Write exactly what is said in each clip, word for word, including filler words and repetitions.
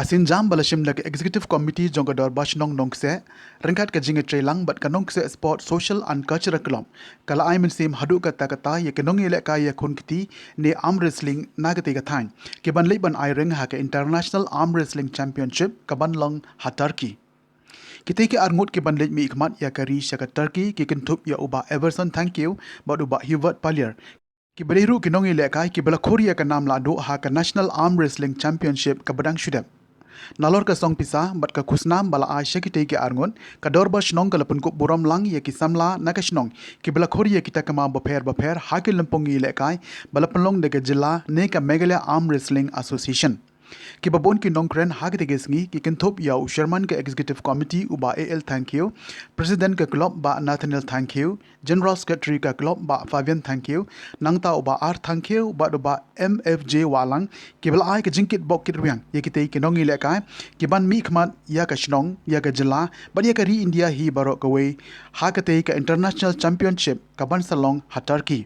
Sienjam ba la shim da ka Executive Committee jong ka Dorbar Shnong Nongkseh, ryngkat ka jingïatreilang bad ka Nongkseh Sport Social and Cultural Club, ka la ai mynsiem haduh katta katta ïa ki nongïalehkai ïa khun kti ne arm wrestling na katei ka thaiñ, ki ban leit ban ai ring ha ka International Arm Wrestling Championship ka ban long ha Turkey. Kitei ki arngut ki ban leit mihkhmat ïa ka ri sha ka Turkey ki kynthup ïa u Bah Everson Thangkhiew bad u Bah Hubert Paliar, kiba dei ruh ki nongïalehkai kiba la khur ïa ka nam lahduh ha ka National Arm Wrestling Championship kaba dang shu dep. Nalor ka song pisa bad ka khusnam ba la ai sha kitei ki arngut, ka Dorbar Shnong ka la pynkup burom lang ïa ki samla na ka shnong kiba la khur ïa ki takma bapher bapher ha ki lympung ïalehkai ba la pynlong da ka jylla ne ka Meghalaya Arm Wrestling Association. Kiba bun ki nongkren ha katei ka sngi ki kynthup ïa u Chairman ka Executive Committee u Bah A L Thangkhiew, President ka Club Bah Nathaniel Thangkhiew, General Secretary ka Club Bah Fabian Thangkhiew, nangta u Bah R Thangkhiew bad u Bah M F J Wahlang, kiba la ai ka jingkitbok kitrwiang ïa kitei ki nongïalehkai ki ban mihkhmat ïa ka shnong, ïa ka jylla bad ïa ka ri India hi baroh kawei ha katei ka International Championship ka ban sa long ha Turkey.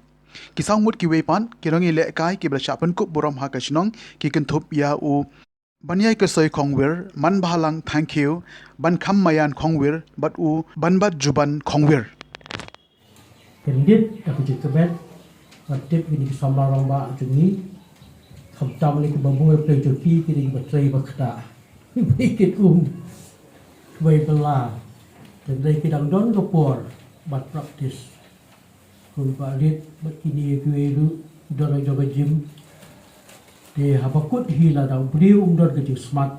Ki saw ngut kiwei pat ki nongïalehkai kiba la shah pynkup burom ha ka shnong ki kynthup ïa u Baniaikasoi Khongwir, Manbhalang Thangkhiew, Bankhammaïan Khongwir bad u Banbatjuban Khongwir. Kyndit da ka jingkyrmen ban tip ïa kine ki samla rangbah jong ngi. Khamtam ïa kiba bun ïa pyrshah jong ki, kine kiba trei ba kata, kiba ïa kit um, kiba ïa bylla. Te hynrei ki dang don ka por ban practice. Kumba rit bad kine kiwei ruh don ha jong ka gym. Te haba kut hi lada u briew um don ka jingsmat,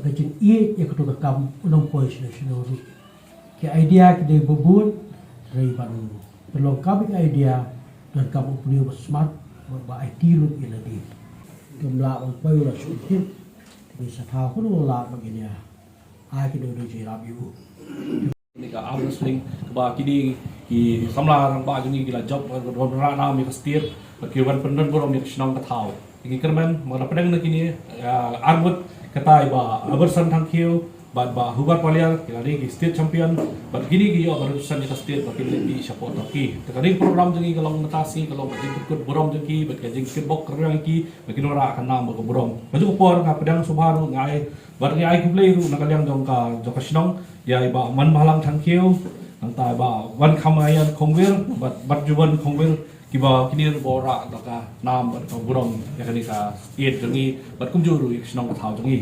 ka jingïeit ïa kato ka kam, un ym poi shano shano ruh. Ki idea ki dei ba bun, hynrei ban pynlong kam ïa ki idea donkam u briew ba smat bad ba aiti lut ïa lade. Ym lah ban poi u la shu tip. Te ngi sa thaw kumno lah ba ngin ïa ai kano kano jingïarap ïa u. Kane ka arm wrestling kaba kine ki samla rangbah jong ngi ki la jop, ka don rangbah nam ïa ka state, bad ki wan pyndon burom ïa ka shnong ka thaw. Ngi kyrmen ba la pdeng na kine, ah, arngut, katai Bah Aberson Thangkhiew bad Bah Hubert Paliar, ki la dei ki state champion, bad kine ki ïoh ban represent ïa ka state ba kin leit sha pdeng ki. Te ka dei program jong ngi ka long mynta sngi ka long ka jingkyrkhu burom jong ki bad ka jingkyrkhu burom jong ki ba kin wanrah ka nam bad ka burom. Ka jong ka por nga pdiang sngewbha ruh nga ai Bad ngi ai khublei ruh na ka liang jong ka, jong ka shnong, ïa i Bah Manbhalang Thangkhiew, nangta i Bah Bankhammaïan Khongwir, bad, bad Batjuban Khongwir, kiba kine ruh ba wanrah da ka nam bad ka burom ïa kane ka state jong ngi, bad kumjuh ruh ïa ka shnong ka thaw jong ngi.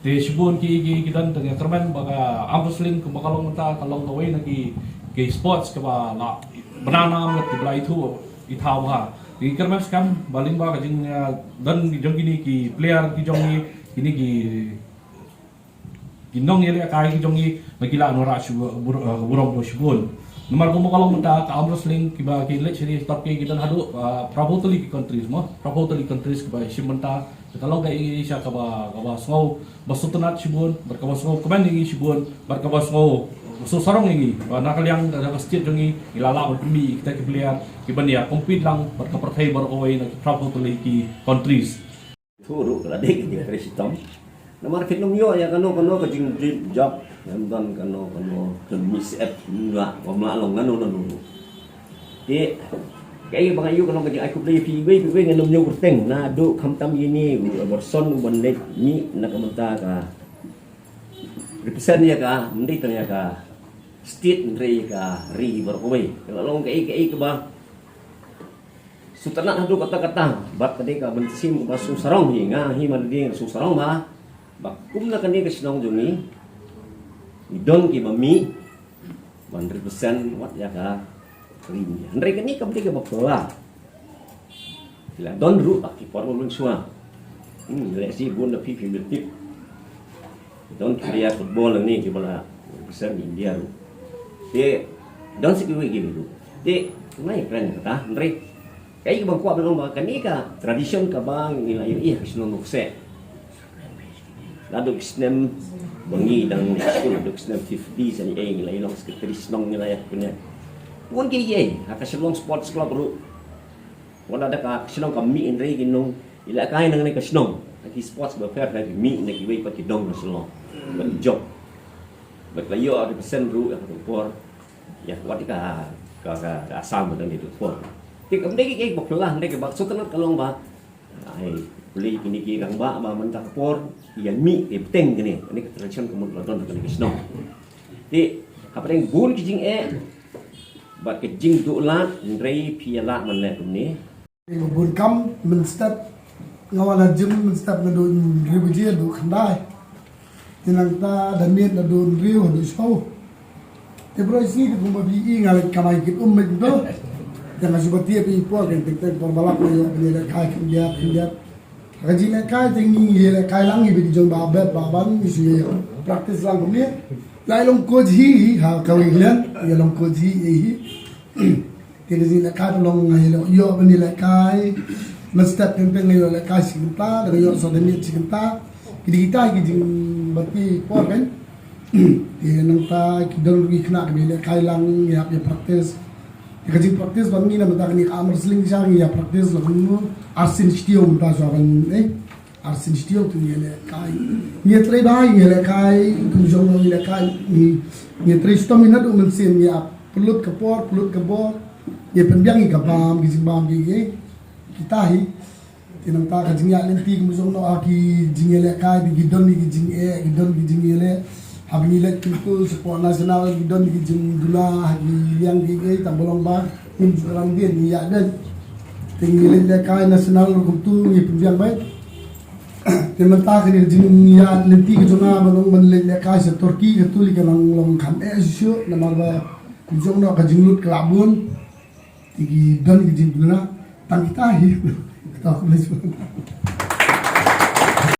Te shibun ki, ki, ki don, te nga kyrmen ba ka arm wrestling kumba ka long mynta ka long kawei na ki, ki sports kaba la bna nam bad kiba la ithuh i thaw bha. Te ngi kyrmen skhem ba lyngba ka jing, ah, don jong kine ki player ki jong ngi, kine ki ki nongïalehkai ki jong ngi, ba ki lah wanrah shu bur-, eh, burom jong shibun. Namar kumba ka long mynta ka arm wrestling kiba ki leit shane stop ki, ki don haduh, eh, phra phew tylli ki countries mo, phra phew tylli countries kiba shim bynta. Te ka long ka ïing sha kaba, kaba sngew ba sngewtynnat shibun, bad kaba sngewkmen ïa ngi shibun, bad kaba sngew sngewsarong ïa ngi. Ba na ka liang ka, ka state jong ngi, ngi la lah ban pynmih ïa kita ki player kiban ïa compete lang bad ka pyrthei baroh kawei na ki phra phew tylli ki countries. Turu ka la dei ka jingtrei shitom. Namar phin ym ïoh ïa kano kano ka jingjop, ngam don kano kano ka mix up, nga ngam lah long ngano ngano. Te kaei ba nga ïoh ka long ka jingai khublei ïa phi iwei pa iwei, ngam ïoh kyrteng naduh khamtam ïa ine u Aberson u ban leit mih na ka bynta ka represent ïa ka, ym dei tang ïa ka state, hynrei ïa ka ri baroh kawei. Ka la long kaei kaei kaba sngewtynnat haduh katta katta, bad ka dei ka mynsiem kaba sngewsarong hi, nga hi ma dei sngewsarong ba, ba kum na kane ka shnong jong ngi, ngi don kiba mih ban represent wat ïa ka ri India. Hynrei kane kam dei kaba phylla. Ki la don ruh ha ki por ba mynshuwa. Hmm, lehse bun na phi phim tip. Don ki player football nangne kiba la represent India ruh. Te don sa kiwei kiwei ruh. Te nga ïakren kata, hynrei kaei kaba nga kwah ban ong ba kane ka tradition kaba ngi la ïoh ïa ka shnong Nongkseh. Naduh ki snem ba ngi dang skul, naduh ki snem fifty sa ngi, eh, ngi la ïa long secretary shnong, ngi la ïa pynïaid. Bun kiei kiei ha ka Shillong Sports Club ruh. Wat la da ka shnong ka mih, hynrei ki nongïalehkai na kane ka shnong, ha ki sports ba pher pher ki mih na kiwei pat ki dong na Shillong. Bad jop. Bad la ïoh represent ruh ha ka por. Ïa wat ka, ka, ka, ka Assam ba dang dei tu por. Te kam dei kiei kiei ba phylla, hynrei kaba sngewtynnat ka long ba ai Pule kine ki rangbah ba mynta ka por ïa mih ïa bteng kine, kane ka tradition ka mut la don kane ka shnong. Te hapdeng bun ki jingeh bad ka jingduh lad, hynrei phi ïa lah ban leh kumne. Bun kam mynstep nga wan ha gym mynstep nga duh hynriew baje, duh khyndai. Te nangta da miet da don riu ha du sho. Te bro isi te kumba bi i nga lek kamai kit um mek do. Te nga suba tie pi por kan tek tek por balak ko yo beli lek kai kan dia kan dia. Ka ji lek kai te ngi ye lek kai lang i bi jong ba bet ba ban i su ye practice lang kumne. Lai long coach hi hi ha ka wi len ye long coach hi hi. Te ka jingïalehkai ka long nga ïaleh ïoh ban ïalehkai. Mynstep teng teng nga ïoh lehkai shi kynta, da nga ïoh sa da miet shi kynta. Ki dei kita ki jingbatai por kan. Te nangta ki don ruh ki khynnah kiba ïalehkai lang, ïa hap ïa practice. Te ka jingpractice ba ngi na mynta kane ka arm wrestling sha ngi ïa practice la kumno. Arsien shtiew mynta shuwa ban eh. Arsien shtiew te ngi ïalehkai. Ngi ïatrei bha ngi ïalehkai, kum jong ngi ïalehkai. Ngi ïatrei shitom ïa naduh mynsiem, ngi ïa pynlut ka por, pynlut ka bor. Ngi ïa pynbiang ïa ka bam, ki jingbam ki, ki, kita hi. Te nangta ka jingïaid lynti kum jong no ha ki jingïalehkai, ki don ki jingeh, ki don ki jingïaleh. Haba ngi leit kumtu sport national, ki don ki jingduna ha ki liang ki, ki tang ba long ba ngim ju kyrpang dien ngi ïaid beit. Te ngi leit lehkai national kumtu ngi pynbiang beit. Te mynta kane ka jingïaid lynti ka jong nga ba long ban leit lehkai sha Turkey, ka tu lei ka long long kham eh shuh shuh namar ba kum jong no ka jinglut ka la bun. Te ki don ki jingduna tang kita hi. Kita ka leit.